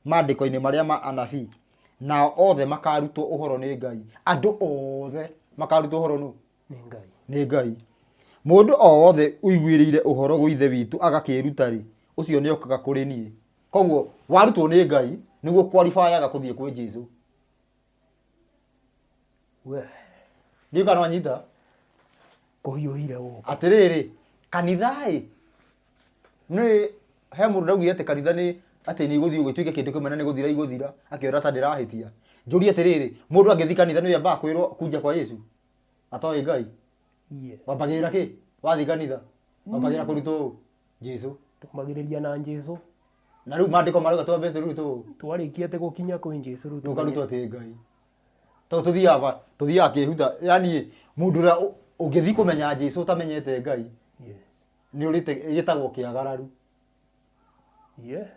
Maandĩko-inĩ marĩa ma anabii, nao othe makarutwo ũhoro nĩ Ngai. Andũ othe makarutwo ũhoro nũ? Nĩ Ngai. Nĩ Ngai. Mũndũ o wothe ũiguĩrĩire ũhoro gwĩ Ithe witũ agakĩĩruta-rĩ, ũcio nĩokaga kũrĩ niĩ. Koguo warutwo nĩ Ngai nĩguo qualify-aga kũthiĩ kwĩ Jesu. We. Ndiũĩ kana wanyita? Kũhiũhire gũkũ. Atĩrĩrĩ, kanitha-ĩ, nĩ he mũndũ ndaugire atĩ kanitha nĩ atĩ nĩ igũthiĩ gũtuĩke kĩndũ kĩmwe na nĩ gũthira igũthira, akĩona ta ndĩrahĩtia. Njũrie atĩrĩrĩ, mũndũ angĩthiĩ kanitha nĩ ambaga kwĩrwo kunja kwa Yesu? Atoĩ Ngai? Yes. Wambagĩrĩra kĩ? Wathiĩ kanitha? Wambagĩrĩra kũrutwo ũ? Jesu. Twambagĩrĩria na Jesu. Na rĩu maandĩko marauga twambe tũrutwo ũ? Twarĩkia atĩ gũkinya kwĩ Jesu rĩu Tũkarutwo atĩ Ngai. Tondũ tũthiaga ba tũthiaga kĩhuta yani mũndũ ũrĩa ũngĩthiĩ kũmenya Jesu ũtamenyete Ngai Yes. nĩ ũrĩte gĩtagwo kĩagararu. Yeah.